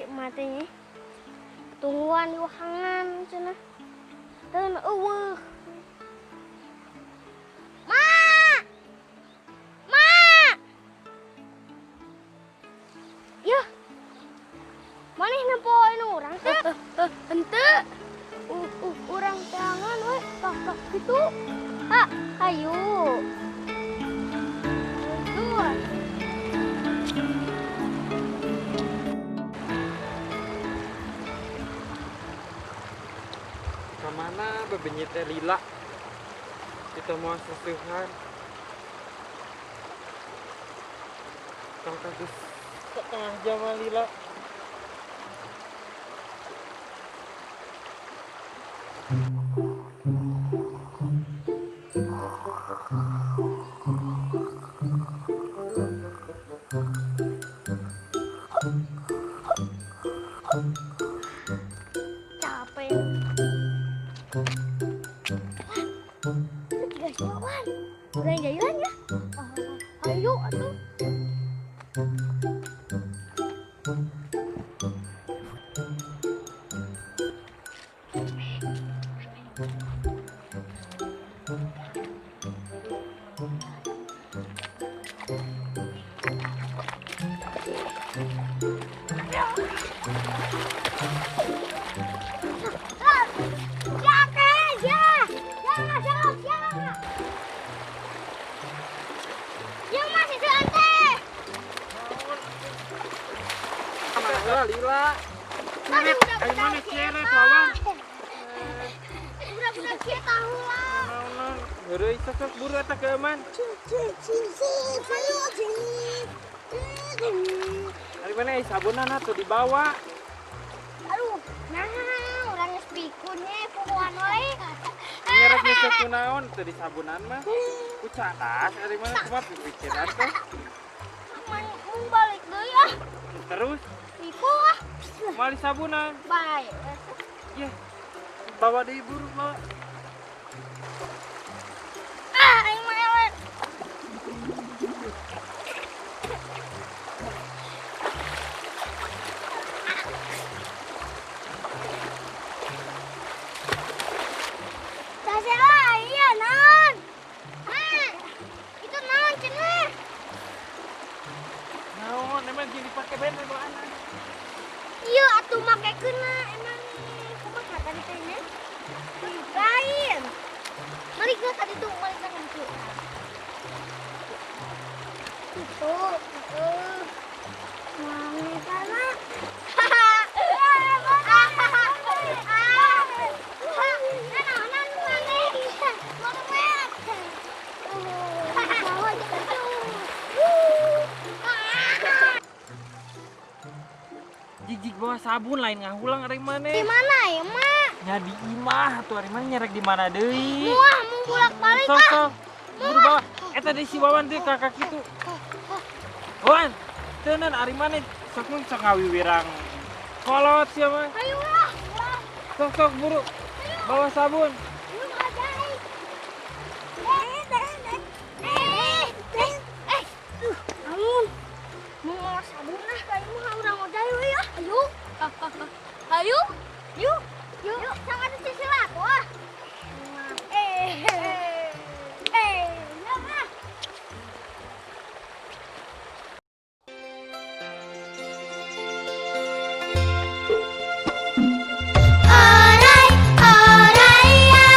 Si emak teh nya. Tungguan di wahangan cenah. Teu euweuh. Ma! Ma! Yeuh. Maneh nempo nu urang teh? Henteu. Urang tangan we, tok tok kitu. Ha, hayu. Tuh. Kamana bebenyit teh lila? Kita mau sesuhan. Tong kagus setengah jam lila. Capek. Wah, tiga jalan. Udah jalan ya? Ayo atuh. Lila. Ayo mana ceret lawan. Budak-budak kieu tahu lah. Naon? Heureuy sok buru eta keuman. Ari mana sabunna tuh dibawa. Aduh, nah urang geus pikun nya pukuan we. Nyerek nyesek kunaon teu disabunan mah. Ku cadas ari mana kumaha pipikiran teh. Mun balik deui ah. Terus Iku ah. Mali sabunan. Baik. Ya. Bawa deui buru bawa. Ah, aing mah eleh. Sasela, iya naon? Ah, itu naon cenah? Naon, emang jadi pake ben baana. Iya, atuh make keuna emang kumaha tadi teh nya? Lain. Mari ke tadi tuh, mari ke ditu. Itu, heeh. Mame kana. Jig bawa sabun lain ngahulang ari maneh. Di mana ya, Mak? Nya di imah atuh ari maneh nyerek di mana deui? Muah, mau bolak-balik ah. Sok. Buru bawa. Eta deui si Wawan teh kakak kitu. Wan, teunan ari maneh sok mun sok ngawiwirang. Kolot sia mah. Ayo lah. Sok buru. Bawa sabun. Amun. Mau bawa sabun lah, kayak mah urang ojai we ya. Ayo. Ayo. Yuk. Yuk. Sangat sisilat wah. Ya ah. Orai, orai ya.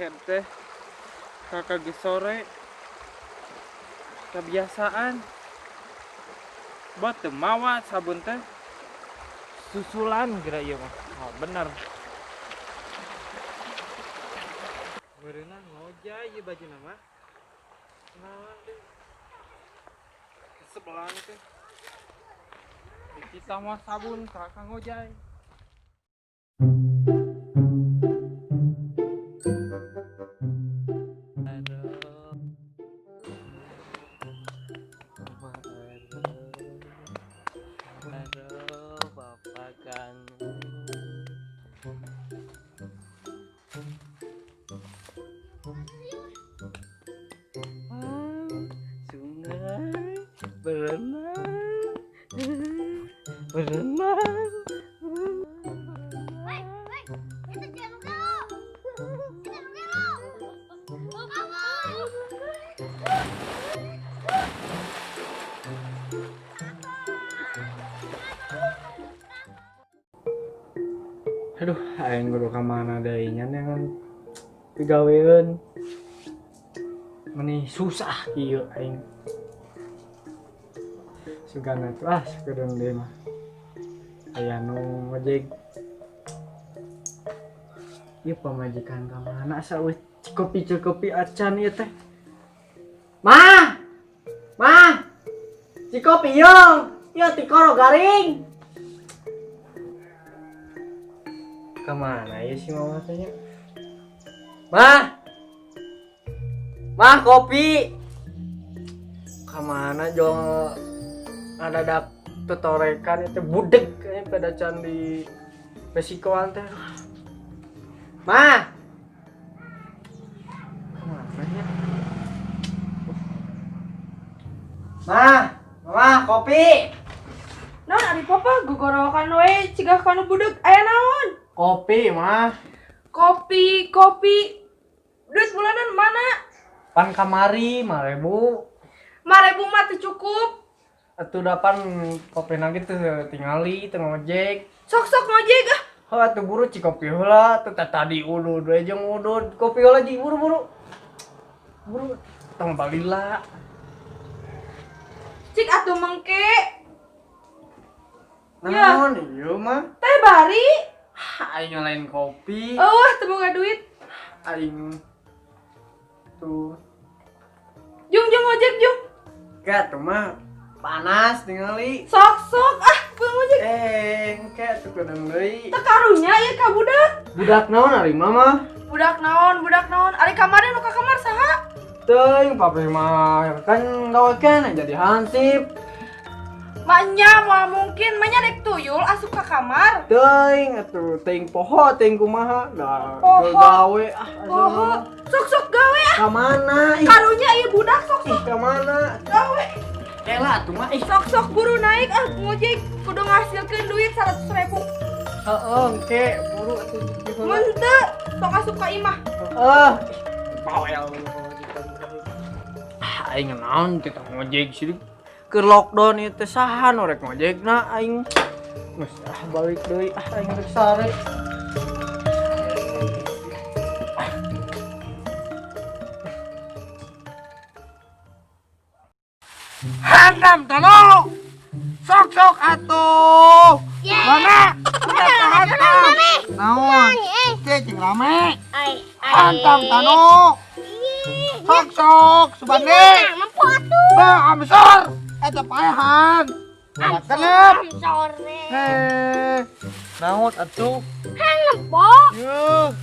head teh. Kakak geus sore. Kebiasaan. Buat teu mawa sabun teh. Susulan geura ieu mah. Oh, bener. Meureunna ngojay ieu bajuna mah. Naon deh. Sebelah teh. Kita mau sabun kakak ngojay. Aduh, bapak kangen. Sungai berenang, berenang. Woi, woi, itu jangan gelo. Jangan gelo. Aduh, aing kudu ka mana deui nya neangan pigaweun. Meni susah kieu aing. Sugana tuh ah sakedeung deui mah. Aya nu ngojek. Ieu pamajikan ka mana asa eueuh cikopi-cikopi acan ieu teh. Mah! Mah! Cikopi yeung! Ieu tikoro garing. Kemana ya si mama tanya? Mah, mah kopi. Kemana jong ada dak tutorekan itu budek kayaknya pada candi resikoan teh. Mah, kemana ya? Mah, mama kopi. Naon ari papa gogorowokan we cigah kanu budeg aya naon? Kopi mah. Kopi, kopi. Duit bulanan mana? Pan kamari 5.000. 5.000 mah teu cukup. Atuh dapan kopi nang teu tingali teu ngojek. Sok-sok ngojek ah. Heuh atuh buru cik kopi heula teu tadi udud we jeung udud. Kopi heula ji buru-buru. Buru tong balila. Cik atuh mengke. Naon ieu mah? Teh bari. Aing lain kopi. Oh, teu boga duit. Aing tuh. Jung jung ngojek jung. Gak tuh mah panas tingali. Sok-sok ah, gua ngojek. Engke tuh kedeung deui. Teu karunya ieu ka budak. Budak naon ari mama? Budak naon, budak naon? Ari kamari nu ka kamar saha? Teuing papi mah kan gawe keneh jadi hansip. Maknya moal mungkin, maknya dek tuyul asup ka kamar. Teuing atuh, teuing poho, teuing kumaha. Da gawe ah. Poho. Sok-sok gawe ah. Ka mana? Karunya ieu budak sok-sok. Ih, ka mana? Gawe. Elah atuh mah ih. Sok-sok buru naik ah ngojek kudu ngahasilkeun duit 100.000. Heeh, engke buru atuh. Mun teu, sok asup ka imah. Heeh. Bawel. Ah, aing naon teh ngojek sih. Ke lockdown itu saha nu rek ngojekna aing. Geus ah balik deui ah aing rek sare. Handam tano. Sok-sok atuh. Mana? Hantam. Naon? Teh cing rame. Hantam tano. Sok-sok subande. Mampu atuh. Ba amsor. Eta paehan. Kenep. Sore. Heh. Naon atuh? Hanempo. Yuh.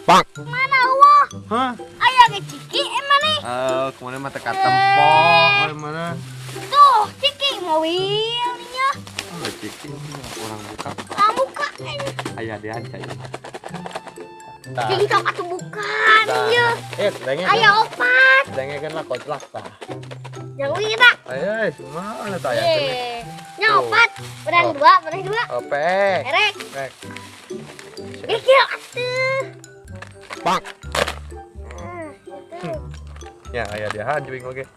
Pak. Mana eueuh? Hah? Aya ge ciki emang nih. Kemana mah teu katempo. Mana? Tuh, ciki mobil nya. Oh, ciki orang buka. Ah, buka. Aya dia aja ya. Ciki sok atuh buka nya. Eh, dengekeun. Aya opat. Dengekeun lah koclak tah. Yang wih kita. Ayo, semua tah aya cenah. Nya opat, berang dua, berang dua. Ope. Erek. Rek. Gekil atuh. Pak. Ya, aya dia hanjuing oge.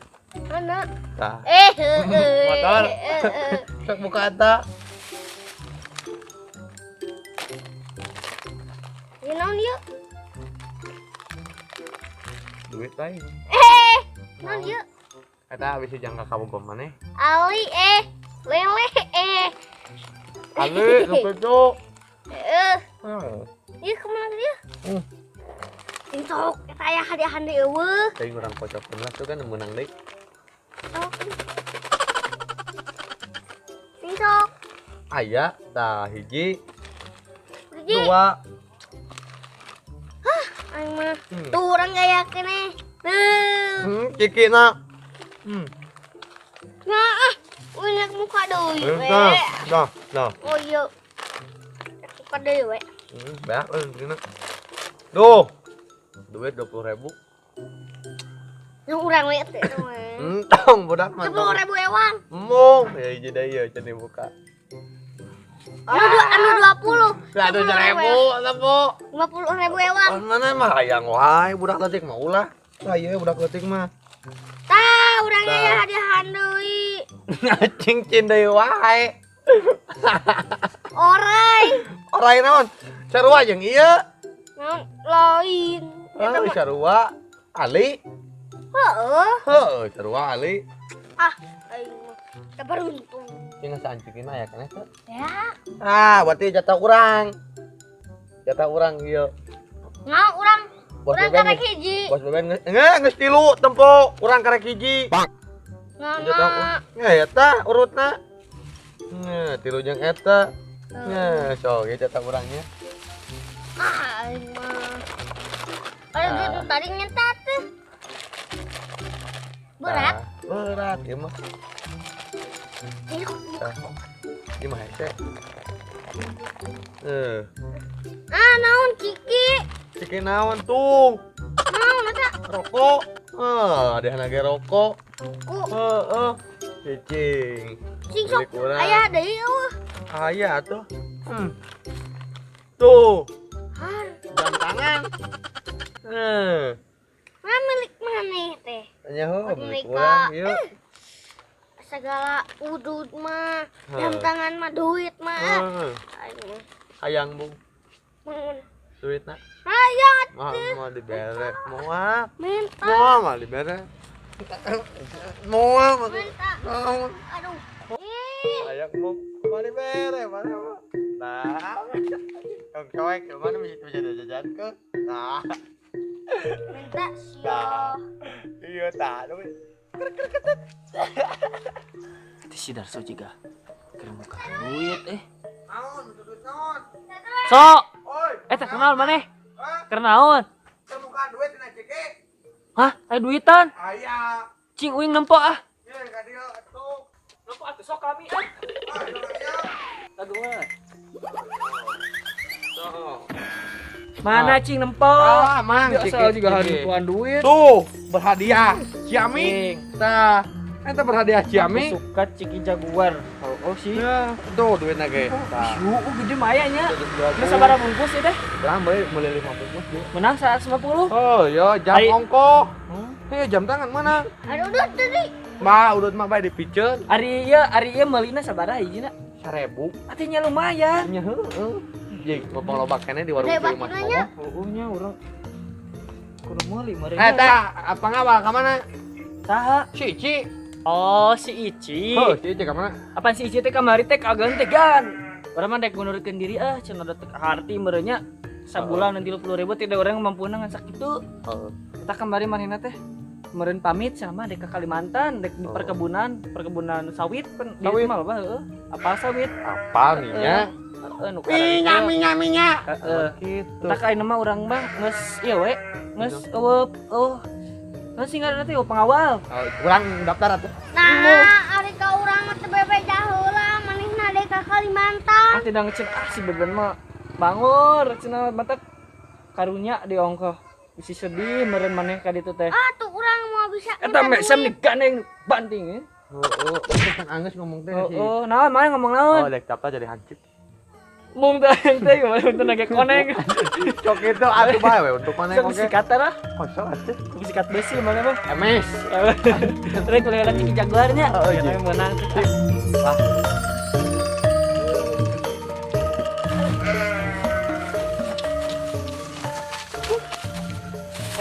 Mana? Tah. Heeh. Motor. Sok buka eta. Ieu naon ieu? Duit lain. Eh, naon ieu? Eta bisa jangka kabogoh maneh. Ali lele Ali nu kitu. Heeh. Ieu kumaha ieu? Cing sok eta aya hadiahan deui eueuh. Teuing urang kocokkeun lah tuh kan meunang deui. Sok. Cing sok. Aya tah hiji. Dua. Hah, aing mah. Tuh urang gaya keneh. Tuh. Ciki na. Nah, ah, banyak muka deui we. Nah, nah. Oh iya. Muka deui we. Beak euy dina. Duh. Duit 20.000. Yang urang we teh mah. Entong budak mah. 10.000 ewang. Embung. Ya hiji deui ieu can dibuka. Anu 20. Lah 7.000 tempo. 50.000 ewang. Mana mah hayang wae budak leutik mah ulah. Lah ieu budak leutik mah. Tah, urang aya hadiahan deui. Cincin deui wae. Orai. Orai naon? Sarua jeung ieu. Naon lain. Eta mah sarua Ali. Heeh. Heeh, sarua Ali. Ah, aing mah teu beruntung. Ini sancikina aya keneh teh. Ya. Ah, berarti jatah urang. Jatah urang ieu. Nah, urang. Urang karek hiji. Bos Beben geus tilu tempo, urang karek hiji. Nah. Nggak eta urutna. Nggak, tilu jeung eta. Nggak, sok ieu jatah urangnya. Ah, aing mah. Aduh, duit tadi nyentat teh. Berat. Berat ieu mah. Ini mah hese. Ah, naon Ciki? Ciki naon tuh? Naon eta? Rokok. Ada nage rokok. Rokok. Heeh. Cicing. Cing sok aya deui eueuh. Aya atuh. Tuh. Har. Jam tangan. Nah, milik maneh teh? Nya heuh, milik urang ieu. Segala udud mah, jam tangan mah, duit mah. Hayang bung. Duitna. Hayang. Mau dibere. Moal. Minta. Moal mah dibere. Moal mah. Minta. Aduh. Hayang bung. Mau dibere mana mah. Nah. Yang cuek mana bisa jajan ke. Nah. Minta sia. Iya tak. Itu si Darso juga keur muka duit Naon, duit naon? Sok. Eta kenal maneh? Keur naon? Keur muka duit dina ciki. Hah, aya duitan? Aya. Cing uing nempo ah. Ye ka dieu atuh. Nempo atuh sok kami ah. Lagu mana? Mana cing nempo? Ah, mang ciki juga harus nempoan duit. Tuh, berhadiah Ciamik. Tah, eta berhadiah Ciamik. Suka Ciki Jaguar. Oh sih. Ya, tuh duitna ge. Tah. Gede mah nya. Geus sabaraha bungkus ieu teh? Urang meuli 5 bungkus ge. Menang 150. Oh, yo jam ongkoh. Heh, jam tangan mana? Aduh, udut tadi. Mah, udut mah bae dipiceun. Ari ieu meulina sabaraha hijina? 1000. Artinya lumayan. Nya heueuh. Jing, ngomong loba keneh di warung Mas Momo. Heueuh nya urang. Kudu meuli meureun. Eta, apa ngawal ka mana? Saha? Si Ici. Oh, si Ici. Heuh, si Ici ka mana? Apaan si Ici teh kamari teh kageun teh gan. Urang mah dek ngundurkeun diri ah, cenah teh harti meureun nya. Sabulan 30.000 tidak orang mampu ngan sakitu. Heeh. Eta kamari manehna teh meureun pamit sama dek ke Kalimantan, dek di perkebunan, perkebunan sawit pen di mah loba heueuh. Apa sawit? Apa minyak? Minyak minyak. Heeh. Gitu. Tah ayeuna mah urang mah geus ieu we, geus eueuh eueuh. Geus sing ngaranna teh pengawal. Urang daftar atuh. Nah, ari ka urang mah teu bebe jaheula, manehna dek ka Kalimantan. Ah tidak ngecek ah si beben mah bangor cenah matak karunya di ongkoh. Bisi sedih meureun maneh ka ditu teh. Ah tuh urang mau bisa. Eta mesem nih gandeng banting. Heeh, kan anggeus ngomong teh sih. Heeh, naon maneh ngomong naon? Oh, dek daftar jadi hansip. Mung teh teh gimana untuk nage koneng. Cok itu atuh bae we untuk maneh oge. Sikat lah. Kosong atuh. Sikat besi maneh mah. MS. Terus kuliah Ciki Jaguarnya. Oh, iya. Menang tuh. Ah.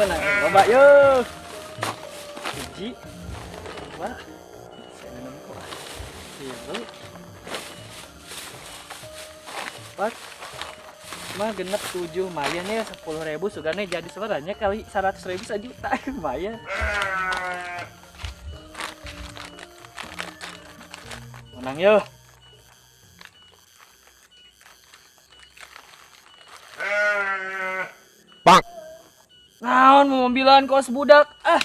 Menang. Coba yeuh. 1, 2, 3, 4, 5, 6, 7, lumayan ya 10.000 sugane jadi sebenarnya kali 100.000 sejuta lumayan. Menang yo. Bang. Naon mau mobilan kos budak ah.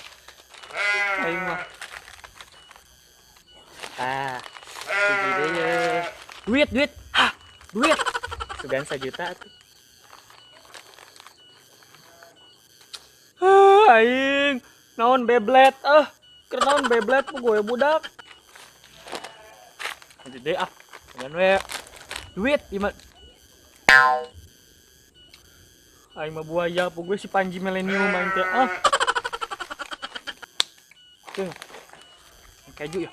Aing mah. Ah, hiji deui ye. Duit, duit. Hah, duit. Sugan 1 juta atuh. Ah, aing naon Beyblade ah. Keur naon Beyblade mah gue budak. Lanjut deui ah. Sugan we. Duit 5. Aing mah buaya, gue si Panji Millennium aing teh ah. Tuh. Keju ya.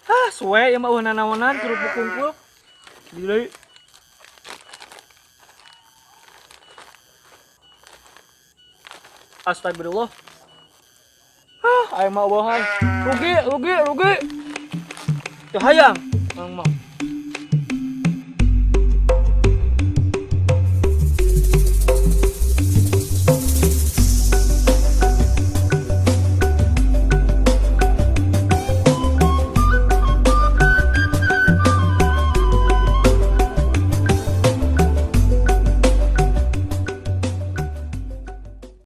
Ah, suwe ya mah eueuh nanaonan kerupuk kungkul. Gila. Astagfirullah. Ah, aing mah eueuhan. Rugi, rugi, rugi. Teu hayang. Aing mah.